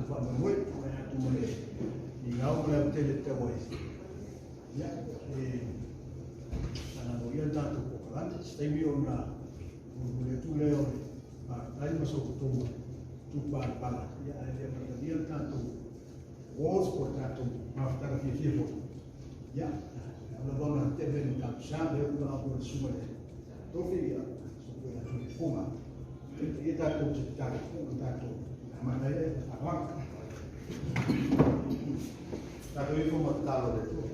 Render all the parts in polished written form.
faamoemoe mai atu ma le igau ma le autele tau ai. Ia, e faalaloia le tatou polokalame, se taimi ona mulimuli atu lea o le faafetai ma sofotoga tupalapala, ia ae le amatalia le tatou awards po o le tatou mafutaga fiafia foi. Ia, o lava ona tele le tatou sa, lea ua au le susuga i le tofi, ia, soifua ia Tuilefuga. Ia tatou te tatalo ma tatou amata ai le faaaloalo. Tatou ifo ma tatalo i le Atua.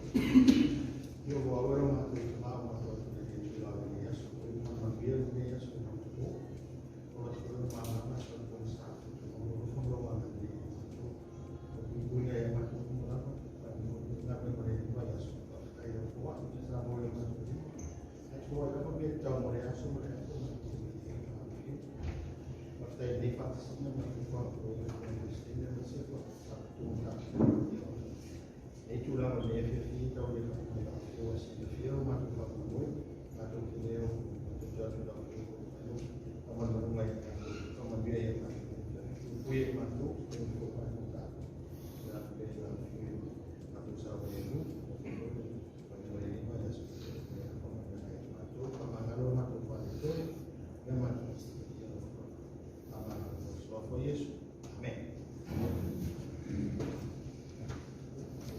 Ia ua oe lo matou tama o matou atu nei i tulaga o lenei aso. O le manuia lenei aso i matou. O la foi o malama sa o sa. O lo fo lo ala nei matou. O puipuiga ia matou uma lava. Pa ni o le galuega o lenei vaiaso. Faafetai lau foai. Sa mo le matou lima. Ae foai lava mea tatau mo le aso ma le aso matou te faafetai lenei faatasiga matou faafoeina i le Peresetene aemaise o tatou nei tulaga o lenei afiafi tau le faafetai ua silafia lo matou faamoemoe matou te le o matou te atu lau faamalumaluga ia tatou faamanuia ia tatou puipui e matou e matou tatou la pe la matou saogalemu matou matou faaletonu ia matou Soafo Iesu. Amen.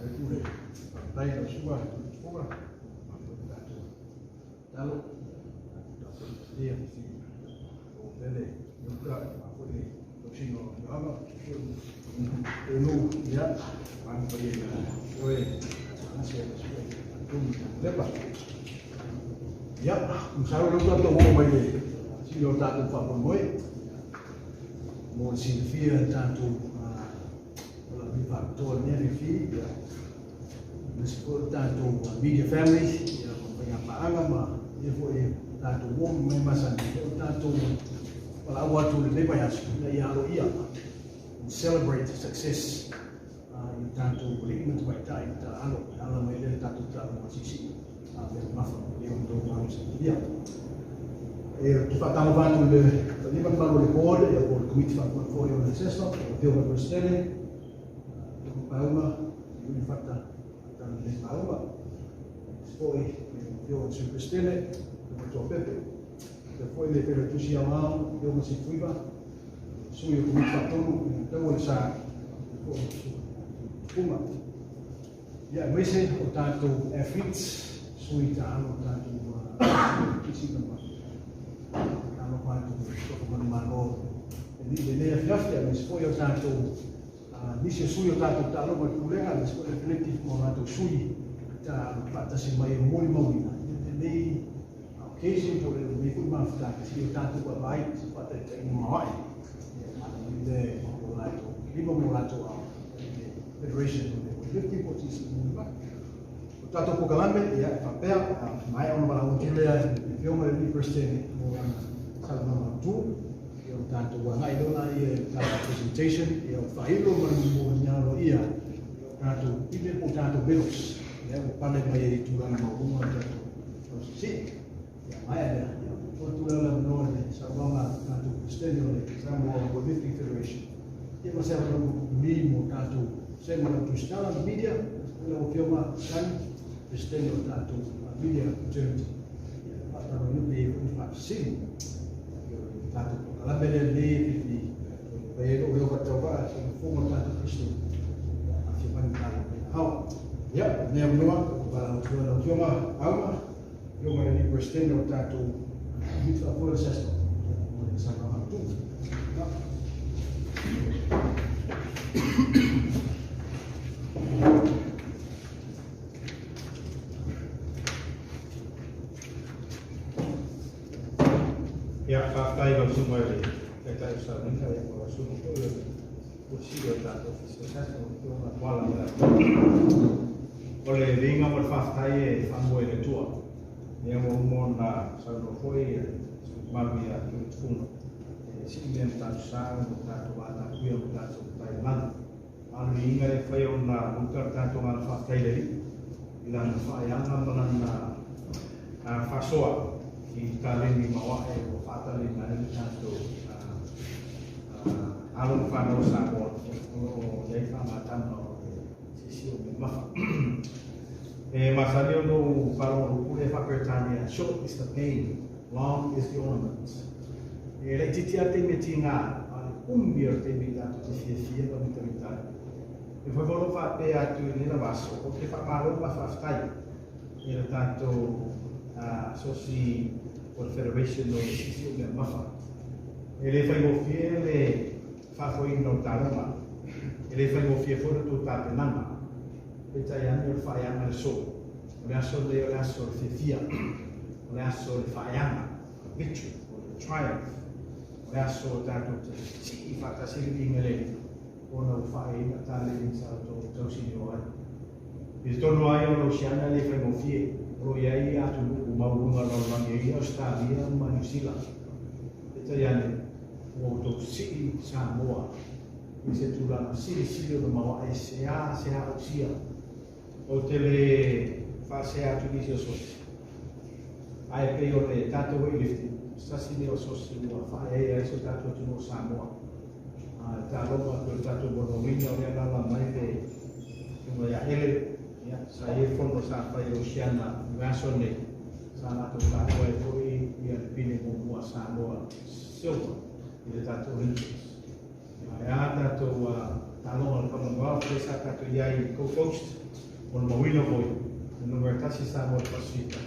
Ai pule, faafetai lau susuga Tuilefuga, matou tatou tatalo, tatou talia o lele i uta ma foi le tausiga o afioaga, o nuu, ia, manu paia ia oe, gase le susuga i le lepa. Ia, masalo lea ua tatou oo mai le sili o le tatou faamoemoe, mo le silafia le tatou o la mi faapitoa i lenei afiafi, ia, aemaise foi o le tatou media family, ia, ma faiga paaga ma ia foi tatou uo ma mea masani, o le tatou valaau atu i lenei vaiaso, ina ia aloaia and celebrate success i tatou alii ma tamaitai taaalo e ala mai lea le tatou taaloga siisii mea mamafa lea ua outou malosi. E ou te faatalofa atu i le paia ma le mamalu o le board, ia, po o le komiti faafoefoe o le SASNOC, lau Afioga i le Peresetene, Pauma, Iuli Fata, Fatalelei Pauma, foi le Afioga i le Sui Peresetene, le Matua Pepe, faapea foi le Failautusi Aoao, Afioga Sefuiva, sui o komiti faatonu, le taua le sa, faapea foi le susuga Tufuga. Ia, aemaise o tatou athletes, sui taalo o tatou kisi ma faatalofa atu i tofa manumalo i lenei afiafi, aemaise foi o tatou nisi o sui o tatou taaloga i le pulega, aemaise foi le athletic ma o latou sui taalo faatasi mai e molimauina lenei occasion po o lenei foi mafutaga i o tatou vaavaai se faataitaiga maoae le o latou lima ma o latou ao le Federation o le Weightlifting po o TC. O tatou polokalame, ia, e faapea, maea ona valaau atu lea i le Afioga i le Peresetene mo lana saunoaga autu, ia, o tatou agai loa laia i le tatou presentation, ia, o faailo ma le momoliga aloaia o tatou pine po o tatou medals lea ua pale mai ai i tulaga maualuga o tatou tausisi. Ia, maea lea, ia, ua atu lea le avanoa i le saunoaga a le tatou Peresetene o le Samoa Weightlifting Federation, ia, ma se avanoa umi mo tatou se ma lau tusitala le media, lau Afioga Sani, Peresetene o tatou media fraternity. Ia, faataloina pe i ai foi ni faafesili. Ia, o le tatou polokalame lea lenei e fifi fai ai lou leo faatauvaa se fofoga o tatou Peresetene. Ia, afio mai ma talo mai hao. Ia, lenei avanoa, ua valaau atu lau Afioga Pauma, Afioga i le Peresetene o tatou Komiti Faafoe o le SASNOC, mo le saunoaga autu. Ia, faafetai lau susuga i le Taitai o Sauniga, ia, ma lau susuga foi o le Pule Sili o le tatou Ofisa o SASNOC, lau Afioga Tuala ma le O le viiga ma le faafetai e faamoe i le Atua. Lea ua uma ona saunoa foi sui mamalu ia Tuiletufuga, e sii mea ma tatou sa ma tatou vatapuia ma tatou matai lagi. A o le viiga e fai ona uta le tatou agaga faafetai i le Alii i lana faaiaga ma lana faasoa i taleni maoae ua faatalena ai le tatou alo ma fanau o Samoa. o lo o i ai faamatama o le sisi o mea mafa. E masani ona ou faalogo i le Faa-Peretania, "Short is the pain, long is the ornament." E laitiiti lava le taimi e tiga, a o le umi o le taimi tatou te fiafia ma mitamita ai. E foi foi lou faapea atu i lenei lava aso, ou te faamalo ma faafetai i le tatou Asosi o le Federation o le Sisi o Mea Mafa. E le faigofie le faafoeina o taaloga, e le faigofie foi le tou tapenaga. Peitai ane o le faaeaga le so. O le aso lenei o le aso o le fiafia, o le aso o le faaeaga, victory, o le triumph. O le aso o tatou te sii faatasi le viiga i le Alii, ona ua faaeaina taleni sa outou tausinio ai. I totonu lava ia o le Oceania e le faigofie, o lo o i ai atunuu maualuga lalolagi e i ai Ausetalia ma Niu Sila. Peitai ane, ua outou sii Samoa i se tulaga silisili ona maoae seasea ausia. Ou te le faasea atu i nisi o sosi, ae pei o le tatou weightlifting, o se tasi lenei o sosi ua faaeaea ai si o tatou atunuu o Samoa. A taaloga atu i le tatou molimauina o lea e alaala mai le Afioga ia Ele, ia, sa i ai le fono sa fai e Oceana i le vaiaso lenei, sa latou taua ai foi ia le pine muamua a Samoa Silver i le tatou Olympics. Ae a tatou taaloga o le Commonwealth lea sa tatou i ai i le Gold Coast, molimauina foi le numera tasi Samoa i le Pasefika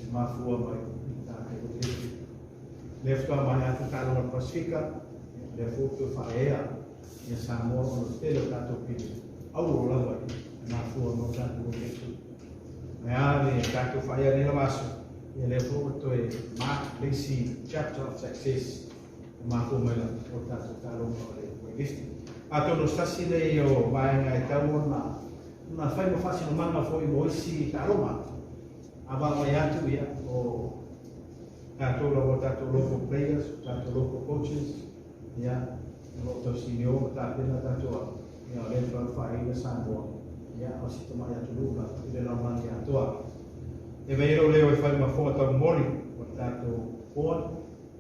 e mafua mai i le tatou weightlifting. Lea faatoa maea atu taaloga o le Pasefika, lea foi ua toe faaeaea ia Samoa ona o le tele o tatou pine auro lava e mafua mai o tatou weightlifting. Ae a le tatou faaeaea nei lava aso, ia lea foi ua toe mark le isi chapter of success e mafua mai lava o le tatou taaloga o le weightlifting. Atonu o se tasi lenei o vaega e tatau ona fai ma faasinomaga foi mo isi taaloga. A vaavaai atu ia, o tatou lava o tatou local players, o tatou local coaches, ia, o lo o tausinio ma tapena tatou au, ia, o lea e mafai ona faaeaina Samoa, ia, o si tamai atunuu lava i le lalolagi atoa. E avea ai lou leo e fai ma fofoga taumoli o le tatou board,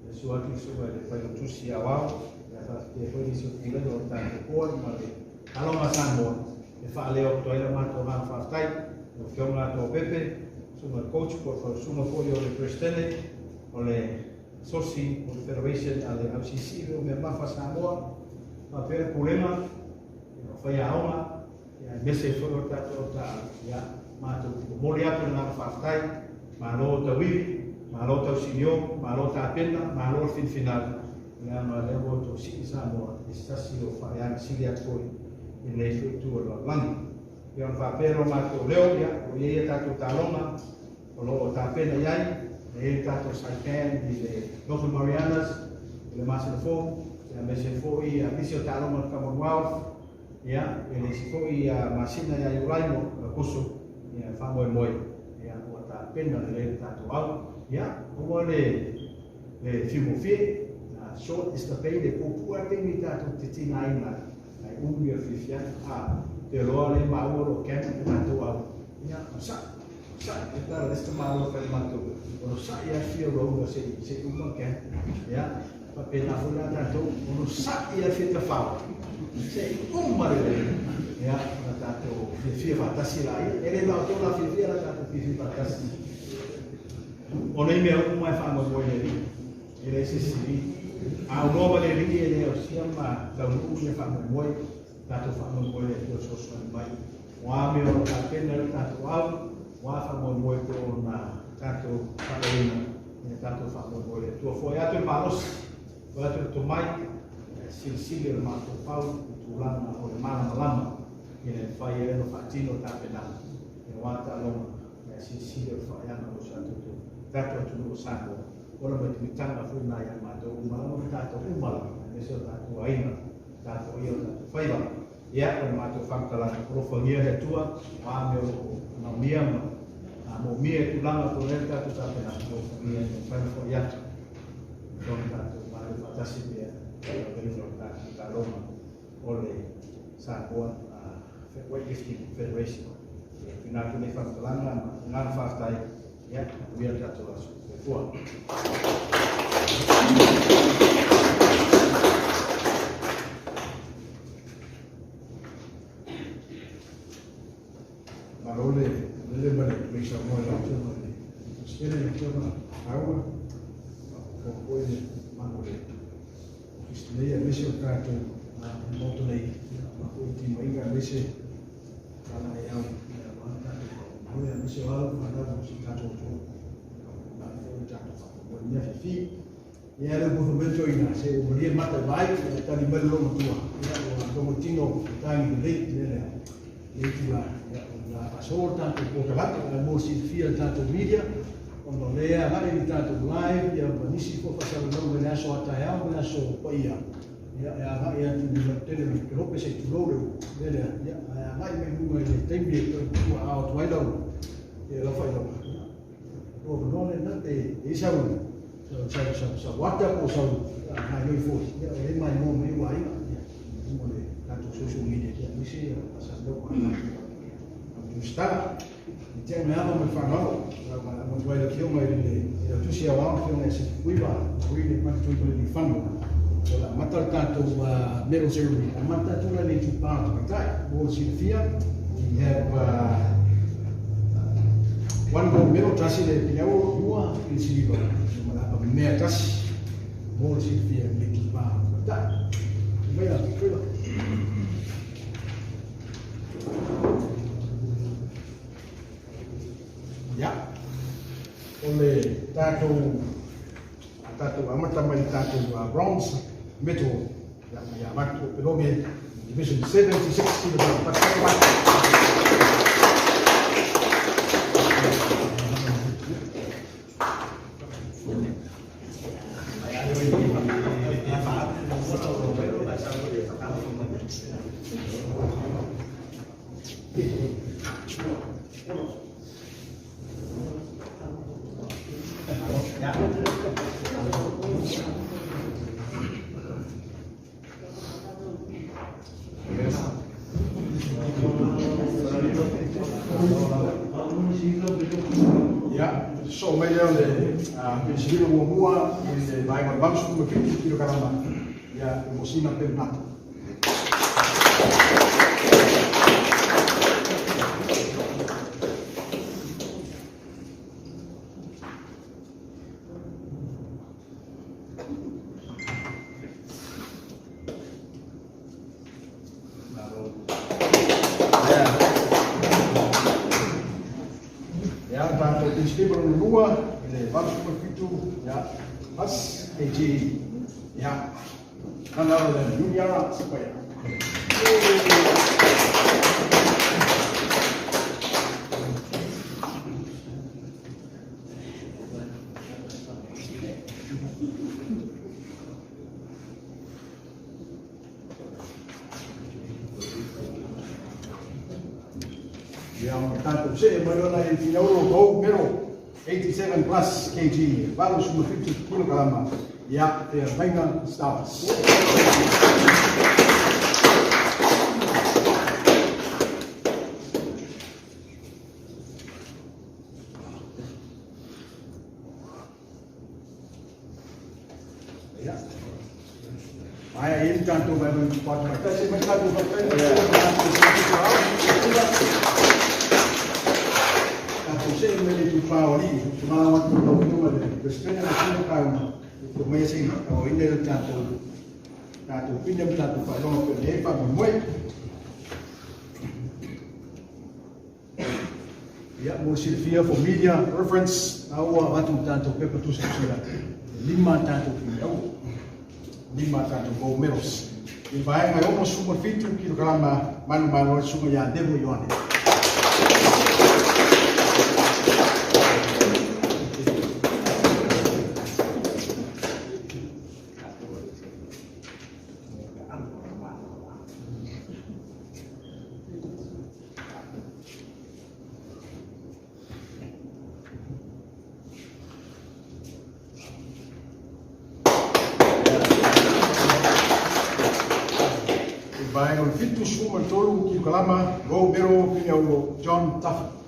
e susu atu le susuga i le Failautusi Aoao, ia faafetai foi nisi o pulega o le tatou board ma le Taaloga a Samoa e faaleo atu ai le matou agaga faafetai i lau Afioga Atoa Pepe, susuga i le coach po o le susuga foi o le Peresetene o le Asosi o le Federation a le AUCC o Mea Mafa Samoa, faapea le pulega o faiaoga, ia aemaise ai foi o tatou autaalo, ia matou te momoli atu le agaga faafetai, malo tauivi, malo tausinio, malo tapena, malo le finafinau, leaga o lea ua outou sii Samoa i se tasi o faaeaga sili atu foi i lenei foi itu o le lalolagi. Ia ona faapea lea o matou leo, ia o i ai a tatou taaloga o lo o tapena i ai, e i ai le tatou Saipan i le Northern Marianas i le masina fou, ia aemaise foi nisi o taaloga o le Commonwealth, Ia, e le isi foi masina ia Iulai ma Aokuso, ia e faamoemoe, ia ua tapena lelei le tatou au. Ia, aua le le fiugofie, short is the pain, e puupuu lava le taimi tatou te tigaina ai, ae umi o le fiafiaga. A, te loa lea maua o lo o camp le tatou au, ia, onosai, onosai, e tala le isi tamaloa fai le matou, onosai lava le fia o louga se i uma le camp. Ia, faapena foi la tatou, onosai lava le fia tafao, se i uma lelei, ia, ona tatou fiafia faatasi laia. E le na o outou la fiafia, la tatou fiafia faatasi. O nei mea uma e faamoemoe i le Alii, e leai se isi a aunoa ma le Alii e le ausia ma taunuu ia faamoemoe, tatou faamoemoe i le Atua e fesoasoani mai. O a mea o lo o tapena ai le tatou au, o a faamoemoe po o na tatou faaleoina, ia tatou faamoemoe i le Atua. Foai atu le malosi, foai atu le tomai, e silisili o le mafaufau i tulaga o le malamalama ina ia mafai ai ona faatino tapenaga aua taaloga e silisili o le faaeaga mo si o tatou atunuu o Samoa. O le mitamitaga foi lena ia matou uma lava ma tatou uma lava, aemaise o tatou aiga, tatou ia o tatou faiva. Ia, o le matou faamatalaga, alofagia le Atua, o a mea o lo o manaomia ma moomia i tulaga po o le a le tatou tapenaga, alofagia e mafai ona foai atu i totonu tatou malele faatasi pea i le avega o le tatou taaloga o le Samoa Weightlifting Federation. Ia, tuuina atu nei faamatalaga ma agaga faafetai, ia, manuia le tatou aso. Soifua. Sele le Afioga Lauga, faapea foi le mamalu o le Ofisa nei aemaise o le tatou Maota nei, aua foi timaiga aemaise talagaeau aua le tatou faamoemoe aemaise o alo ma fanau o si o tatou atunuu. Ia faapena foi le tatou faamoemoe i lenei afiafi. Ia lea ua fai mai le toeaina, se ua malie le mata i vaai, ua tali mai le loomatua, ia ua logo tino tagi lelei i le mea lea, i lenei itula. Ia o le a faasolo le tatou polokalame, ae mo le silafia e le tatou media, ona o lea e agai le tatou live ia ma nisi foi faasalalauga i le aso a taeao ma le aso paia, ia e agai atu i le lautele o le kelope se i tulou le mea lea, ia ae agai mai luga i le taimi e tuuaao atu ai lau ia lau faailoga. Ia o avanoa lena pe i ai sau ata po o sau gaoioi foi, ia o lea e maimoa mai ou aiga ia i luga o le tatou social media aemaise ia faasalalauga a tatou tusitala. E tea le ava ma le faaaloalo atu ai le Afioga i le Failautusi Aoao, le Afioga ia Sefikuiva Marie Matutoimalelifano. O le a amata le tatou medal ceremony. Amata atu la i le itupa o tamaitai. Mo le silafia, we have one gold medal, tasi le piniauro, lua i le siliva, ma le apa mea tasi. Mo le silafia i le itupa o tamaitai. Mai la, Kuiva. Ia, o le tatou a tatou amata mai le tatou bronze medal, ia ma ia avatu o Peloge division 76 kg. Ia, sosoo mai lea o le penisiliva muamua i le vaega o le 87 kilokarama, ia, o Mosina Pelenata. Ia, tatou penisiliva lona lua i le 87, ia, plus kg, ia, none other than Juniara Sipaia. Ia, ma tatou see mai loa i piniauro gold medal 87 plus kg, 87 kilokarama, ia, Feagaiga Stars. Ia. Aia i le tatou vaega i itupa tamaitai. Se mai tatou faafetai ma tatou see mai le itupa o alii. Ou te malaga atu i lau Afioga i le Peresetene ma Sina Kauma e mai se i tauaina le tatou pine ma tatou faailoga pe nei faamoemoe. Ia, mo le silafia for media reference, a ua avatu le tatou pepa tusitusia, e lima tatou piniauro, lima tatou gold medals. I le vaega e 67 kilokarama, manumalo ai le susuga ia Devo Ioane. I le vaega o le 73 kilokalama, gold medal piniauro, John Tafa.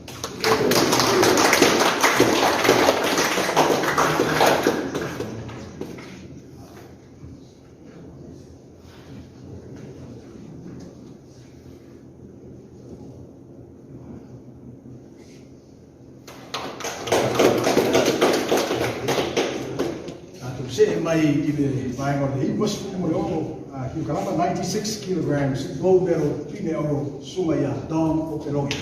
see mai i le vaega o le 96 kilokalama, 96 kilograms, gold medal, Pine Auro, susuga ia Don Opeloge.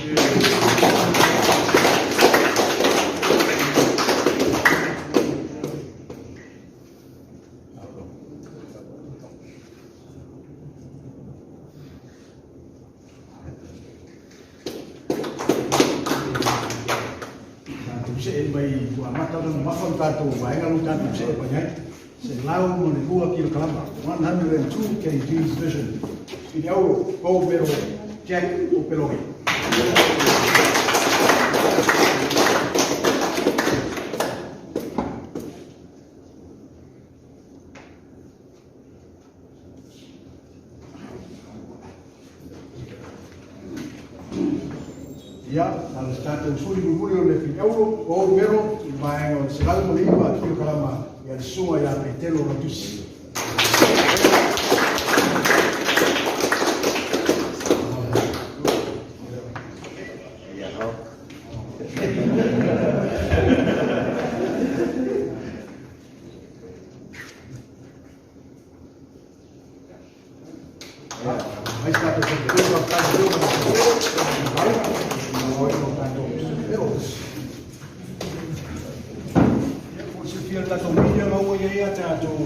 Tatou see mai ua amata ona mamafa le tatou vaega lea ua tatou see mai ai. 102 kilokalama, 102 kg division. Pine Auro, gold medal, Jack Opeloge. Ia, a o le tatou suli mulimuli o le Pine Auro, gold medal, i le vaega o le 109 kilokalama, ia le susuga ia Petelo Ratusi. Mai se tatou faatatau o tatou medals. Ia, mo le silafia e le tatou media ma ua i ai a tatou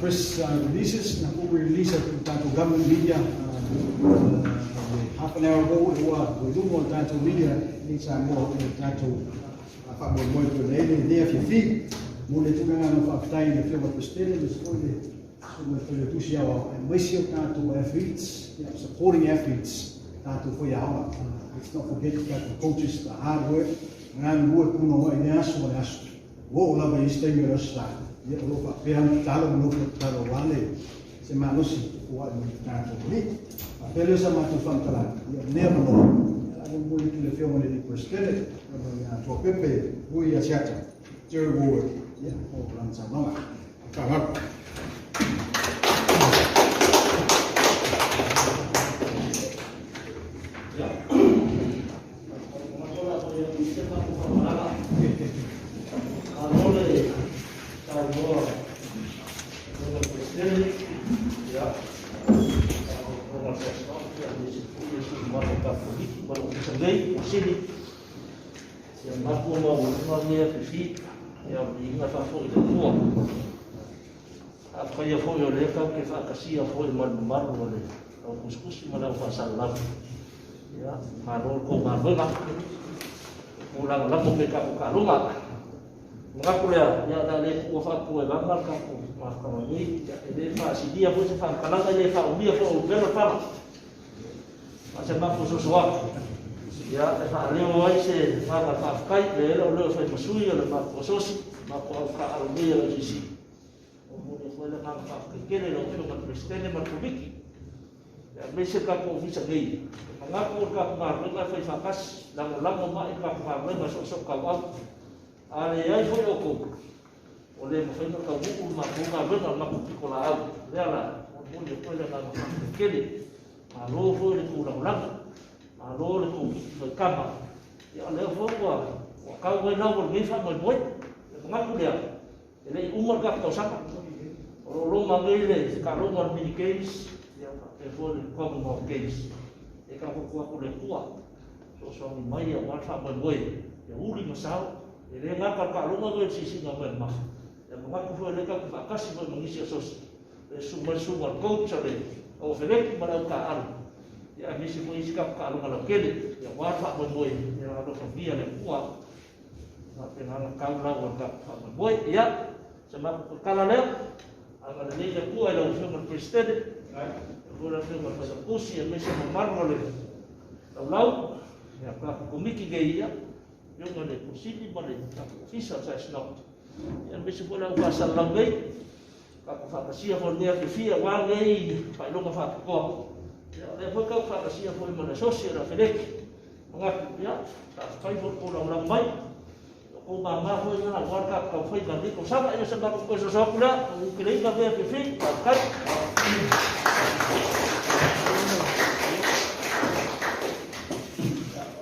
press releases na ua release atu i le tatou government media half an hour ago e ua i luma o le tatou media i Samoa i le tatou faamoemoe pei ona i ai lenei afiafi. Mo le tulaga na faafetai i le Afioga i le Peresetene aemaise foi le Susuga i le Failautusi Aoao aemaise o tatou athletes, yeah, supporting athletes, tatou faiaoga. Let's not forget the tatou coaches, the hard work, galulue punouai i lea aso ma le aso. Ua oo lava i isi taimi o le Aso Sa, ia o lo o faapea ona tatalo ma nofo tatalo aua le se malosi e foai mai i tatou alii. Faapea lea o sa matou faamatalaga, ia o lenei avanoa, ia a momoli atu i le Afioga i le Peresetene, ia Tuapepe Vui Asiata, Jerry Warwick, ia o lana saunoaga. Faaaloalo. Malo le saunoa lau Peresetene, ia, afioga i le President, aemaise foi le sui usufono mamalu o le tatou Komiti ma le Ofisa nei o Sili. Ia matua maualuga lenei afiafi, ia o le viiga faafoi i le Atua. Afai foi o lea tatou te faatasia foi ma le mamalu o le au tusitusi ma le au faasalalau. Ia, malo le tou galuega. O lagolago pe tatou taaloga. Manatu lea, ia, o le a le tuua faatuaevaga le tatou mafutaga nei. Ia, e le faasilia foi se faamatalaga, e le faaumia foi o upega le fala. A o se matou soso atu, ia, e faaleo ai se agaga faafetai, le ela o leo e fai ma sui o le matou asosi, matou au taaalo nei a le OCC. O momoli foi le agaga faafetai tele i lau Afioga i le Peresetene ma le Komiti, aemaise le tatou Ofisa nei. E manatu o le tatou galuega e fai faatasi, lagolago mai le tatou galuega soosoo tauau. A leai foi outou, o le mafai ona taunuu le matou galuega, le matou pitolaau. O lea la, momoli atu ai le agaga faafetai tele. Malo foi le tou lagolago, malo le tou faitama. Ia, o lea foi ua tau ai lau o lenei faamoemoe. E manatu lea, e le i uma le tatou tausaga. O lo o loma nei le taaloga o le mini games, ia faapea foi le Commonwealth Games. E tatou atu le Atua, fesoasoani mai aua le faamoemoe, ia uli ma sao. E le gata le taaloga lenei o le siisiiga mai le mafa. Ia manatu foi o lea tatou te faatasi foi ma nisi asosi. E susu mai le susuga i le coach o le au afeleti ma le au taaalo. Ia aemaise foi isi tatou taaloga lautele. Ia aua le faamoemoe, ia alofagia le Atua. Faapena ona tau lau o le tatou faamoemoe. Ia, se matou tatala lea. Agalelei le Atua i lau Afioga i le Peresetene, faapea foi le Afioga i le Failautusi, aemaise le mamalu o le laulau, ia tatou Komiti nei, ia, Afioga i le Ofisa Sili ma le tatou Ofisa o le SASNOC, ia aemaise foi le au faasalalau nei, tatou faatasia foi lenei afiafia aua lenei faailoga faapitoa. Ia, o lea foi tatou faatasia foi ma le asosi o le afeleti. Manatu, ia, faafetai foi le tou lagolago mai. O tou mama foi na aua le tatou taumafaiga i lenei tausaga. Ia, se matou toe soso atu lea, ua uteleina lenei afiafi. Faafetai.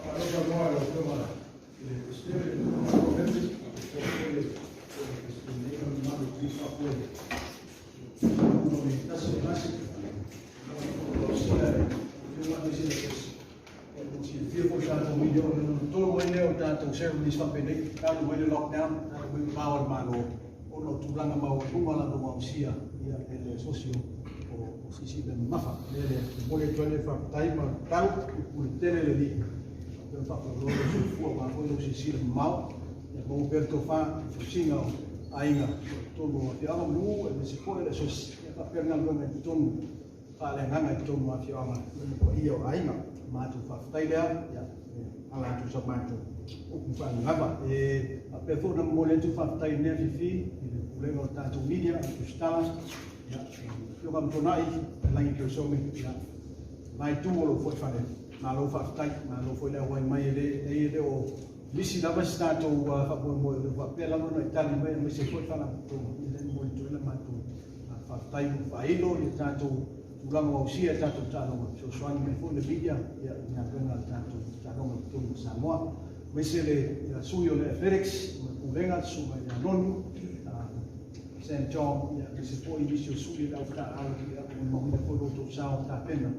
Malo saunoa i lau Afioga i le Peresetene, tatou ceremonies faapenei talu mai le lockdown, talu mai vavao a le Malo ona o tulaga maualuga lava ua ausia ia e le asosi o siisii mea mamafa. O le mea lea e momoli atu ai le faafetai ma tatalo i pule tele le Alii faapea ona faafauloa lou soifua aua foi lou silasila mamao, ia maua pea le tofa i le tausiga o aiga i totonu o afioaga ma nuu aemaise foi o le asosi ia faapea le galuega i totonu faaleagaga i totonu o afioaga ma paia o aiga. Matou faafetai lea ia e ala atu i sa matou upu faagagava. E faapea foi ona momoli atu faafetai i lenei afiafi i le pulega o le tatou media, Tusitala, ia, Afioga Matonai, Lagi Keosome, ia, la itu o lou foi fale, malo faafetai, malo foi le auai mai e le o misi lava si tatou faamoemoe o le faapea lava ona i tali mai aemaise foi faalapotopotoga ia lea e momoli atu ai le matou faafetai ua faailo ia tatou tulaga ua ausia e tatou taaloga, fesoasoani mai foi le media ia i galuega a le tatou taaloga i totonu o Samoa. Aemaise le sui o le Athletics ma le pulega, le susuga ia Nonu, Sam John, ia aemaise foi nisi o sui o le aufitaaalo, ia molimauina foi lo outou sao tapena.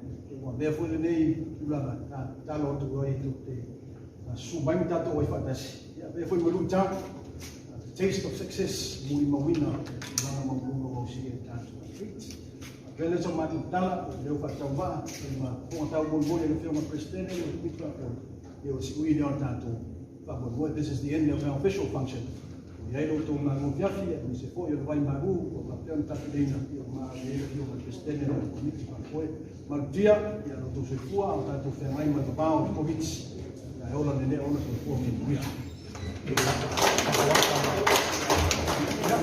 Ua avea foi lenei tulaga ta tatalo atu ai tou te susu mai ma tatou ai faatasi. Ia avea foi ma luitau, the taste of success, molimauina tulaga maualuga ua ausia e tatou athletes. Faapea lea sa matou tatala, o lea ua faatauvaa, ma fofoga taumolimoli e le Afioga i le Peresetene ma le Komiti Faafoe, ia o le siui lea o le tatou faamoemoe. This is the end of our official function. Ua i ai lo outou malu afiafi, aemaise foi o le vai malu ua faapea ona tapenaina, ia ua maea ai le Afioga i le Peresetene ma le Komiti Faafoe. Malutia, ia lo outou soifua, a o tatou feagai ma le vavao o le Koviti, ia e ola nenea ona soifua ma ia manuia. Ia,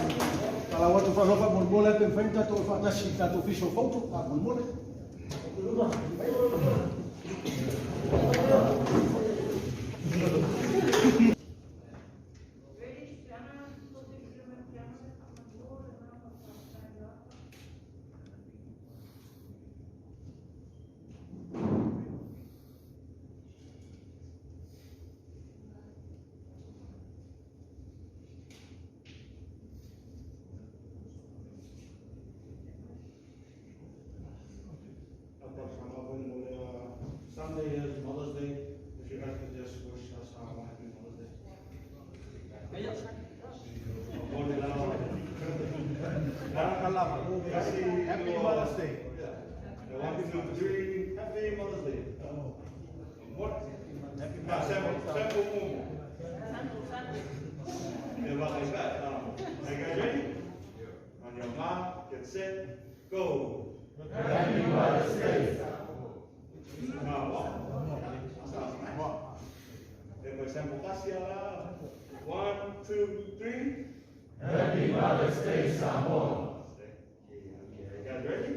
talau atu faalofa faamolemole pe mafai ona tatou faatasi i le tatou official photo faamolemole. Sunday is Mother's Day. If you guys could just wish us a happy Mother's Day. Happy Mother's Day. 1, 2, 3. Happy Mother's Day. What? Sample more. Are you guys ready? On your mark, get set, go. Happy Mother's Day. 1, 2, 3. Happy Mother's Day, Samoa. Okay, you guys ready?